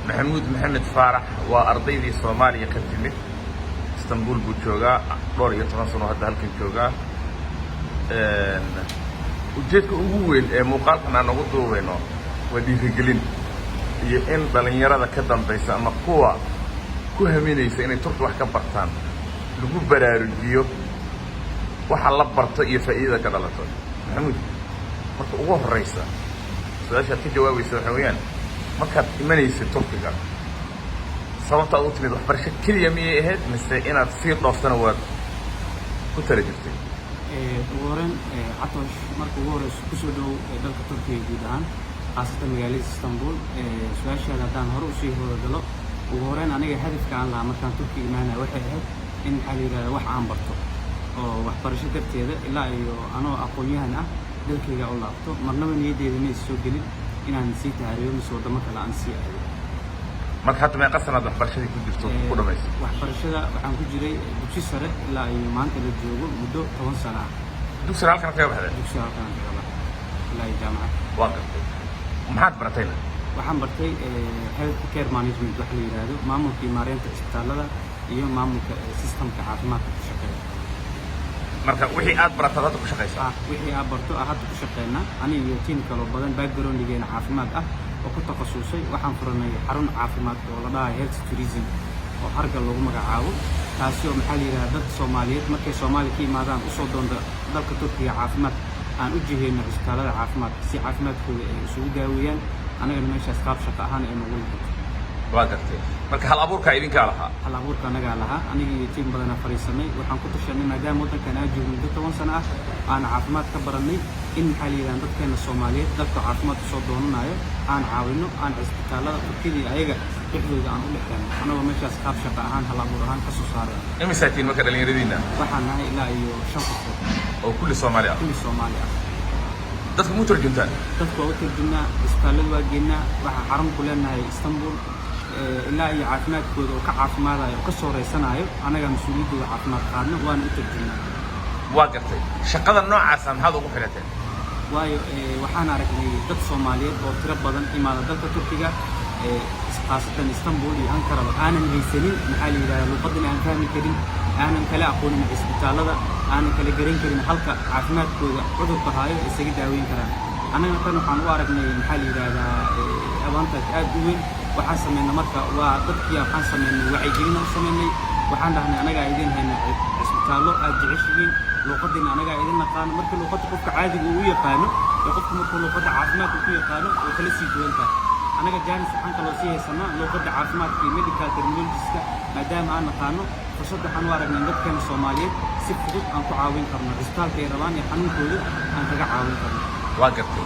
Maxamuud Maxamed Faarax waa ardaydii Soomaaliya ka timid. Istanbul buu joogaa, dhowr iyo toban sano hadda halkan joogaa. Ujeedka ugu weyn ee muuqaalkan aan ugu duubayno waa dhiirigelin iyo in dhallinyarada ka dambaysa ama kuwa ku haminaysa inay Turki wax ka bartaan lagu baraarujiyo waxa la barto iyo faa'iidada ka dhalato. Maxamuud, marka ugu horraysa su-aashaad ka jawaabaysa waxaa weeyaan, markaad imanaysa Turkiga, sababta aad u timid waxbarasho keliya miyay ahayd, mise inaad sii dhooftana waad ku tala jirtay? Ugu horeyn, Catosh, marka ugu horeyso kusoo dhowow dalka Turkiga guud ahaan, khaasatan magaalada Istanbul. Su-aashaada haddaan hore usii hodagalo, ugu horeyn aniga hadafka aan lahaa markaan Turkiga imaanaya waxay ahayd in, maxaa la yidhahda, wax aan barto oo waxbarasho darteeda ilaa iyo anoo aqoon-yahan ah dalkayga u laabto. Marnaba niyaddeeda ma is soo gelin inaan sii tahriibo mise waddamo kale aan sii aado. Marka hadda meeqa sanaad waxbarashadii ku jirto ku dhamaysay? Waxbarashada waxaan ku jiray dugsi sare ilaa iyo maanta la joogo muddo 10 sano ah. Dugsiga halkan kaga baxday? Dugsiga halkan kaga baxay ilaa iyo jaamacad. Waa gartay. Maxaad baratayna? Waxaan bartay health care management waxa la yidhaahdo, maamulka iyo maareynta isbitaallada iyo maamulka systemka caafimaadka ku shaqeeya. Marka wixii aad barataad hadda ku shaqaysaa? Ah, wixii aad barto ah hadda ku shaqeynaa. Aniga iyo team kaloo badan, backgroundigeena caafimaad ah oo ku takhasusay, waxaan furanay xarun caafimaad oo la dhahayo health tourism oo Hargal lagu magacaabo, taasi oo, maxaa la yidhahda, dadka Soomaaliyeed markay Soomaaliya ka imaadaan usoo doonta dalka Turkiga caafimaad, aan u jiheyno cisbitaallada caafimaadka si caafimaadkooda ay isugu daaweeyaan, annagana meeshaas qaab shaqo ahaan ay nagu noqoto. Waa gartay. Marka hal abuurkaa idinkaa lahaa? Hal abuurka annagaa lahaa. Aniga iyo team badanaa fadhiisanay. Waxaan ku tashanay, maadaama waddankan aan joogno muddo 10 sano ah, aan caafimaad ka barannay, in, maxaa la yidhahda, dadkeena Soomaaliyeed dalka caafimaad usoo doonanayo aan caawino, aan cisbitaallada Turkida iyo ayaga dhexdooda aan u dhexeeno, annagoo meeshaas qaab shaqo ahaan, hal abuur ahaan ka soo saareen. Imisaa tihiin marka dhallinyaradiinna? Waxaan nahay ilaa iyo shan qofood. Oo kulli Soomaali ah? Kulli Soomaali ah. Dadka muu tarjuntaan? Dadka waa u tarjumnaa, cisbitaallada waa geennaa. Waxaa xarun ku leenahay Istanbul. Ilaa iyo caafimaadkooda oo ka caafimaadayo oo ka soo raysanaayo, annagaa mas-uuliyaddooda caafimaad qaadno, waana u tarjumnaa. Waa gartay. Shaqada noocaasa maxaad ugu xilateen? Waayo, waxaan aragnay dad Soomaaliyeed oo tiro badan imaada dalka Turkiga, khaasatan Istanbul iyo Ankaraba, aanan haysanin, maxaa la yidhahdaa, luuqadina aan fahmi karin, aanan kala aqoonin cisbitaallada, aanan kala garan karin halka caafimaadkooda cudurka haayo ay isaga daaweyn karaan. Annagana tan waxaan u aragnay, maxaa la yidhahdaa, advantage aad u weyn. Waxaan samaynay marka waa dadkii waxaan samaynay wacyigelin u samaynay. Waxaan dhahnay, anagaa idin hayna cisbitaallo aad jeceshihiin, luuqadiina anagaa idin naqaano. Markii luuqadda qofka caadiga uu u yaqaano ee qofka markuu luuqadda caafimaadka ku yaqaano way kala sii duwan tahay. Anaga chance waxaan kaloo sii haysanaa luuqadda caafimaadka iyo medical terminologieska maadaama aan naqaano. Fursad waxaan u aragnay in dadkeena Soomaaliyeed si fudud aan ku caawin karno, cisbitaalka ay rabaan iyo xanuunkooda aan kaga caawin karno. Waa gartay.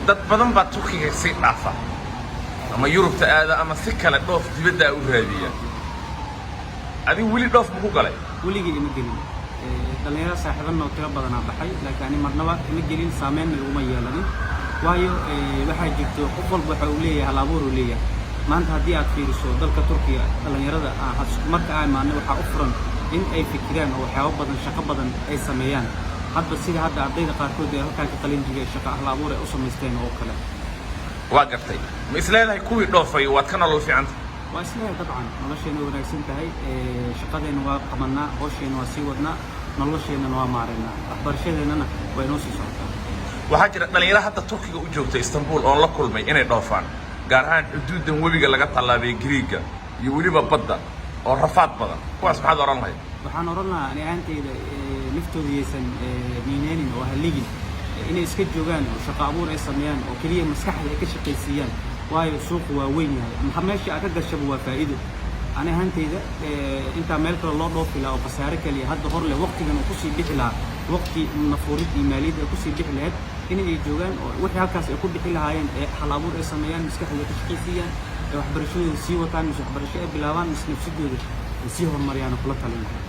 Dad badan baa Turkiga sii dhaafa ama Yurubta aada ama si kale dhoof dibadda u raadiya. Adigu weli dhoof maku galay? Weligii ima gelin. Dhallinyaro saaxiibanna oo tiro badanaa baxay, laakiin ani marnaba ima gelin, saameynna iguma yeelanin. Waayo, waxaa jirto qof walba waxa uu leeyahay hal abuur uu leeyahay. Maanta haddii aad fiiriso dalka Turkiga, dhallinyarada marka aan imaanay waxaa u furan in ay fikiraan oo waxyaabo badan, shaqo badan ay sameeyaan. Hadba sida hadda ardayda qaarkood ee halkaan ka qalin jibiyay shaqo hal abuur ay u samaysteen oo kale. Waa gartay. Ma is leedahay kuwii dhoofay waad ka nolol fiicanta? Waa isleeyahay dabcan. Nolosheena way wanaagsan tahay. Shaqadeena waa qabanaa, hawsheena waa sii wadnaa, nolosheennana waa maareynaa, waxbarashadeennana waa inoo sii socotaa. Waxaa jira dhalinyaro hadda Turkiga u joogta Istanbul oon la kulmay inay dhoofaan, gaar ahaan xuduuddan webiga laga tallaabay Giriigga iyo weliba badda oo rafaad badan. Kuwaas maxaad odhan lahayd? Waxaan odhan lahaa ani ahaantayda, naftooda yaysan miineynin oo halligin, inay iska joogaan oo shaqo abuur ay sameeyaan oo keliya maskaxda ay ka shaqaysiiyaan. Waayo, suuqu waa weyn yahay, meesha aad ka gashaba waa faa'iido. Ani ahaantayda, intaa meel kale loo dhoofi lahaa oo khasaare kaliya hadda hor leh waqtigan uu kusii bixi lahaa, waqti nafurid iyo maaliyad ay kusii bixi lahayd, in ay joogaan oo wixii halkaas ay ku bixi lahaayeen ee hal abuur ay sameeyaan, maskaxdooda ka shaqaysiiyaan, ee waxbarashadooda sii wataan, mise waxbarasho ay bilaabaan, mise nafsadooda ay sii horumariyaan oo kula talin lahaa.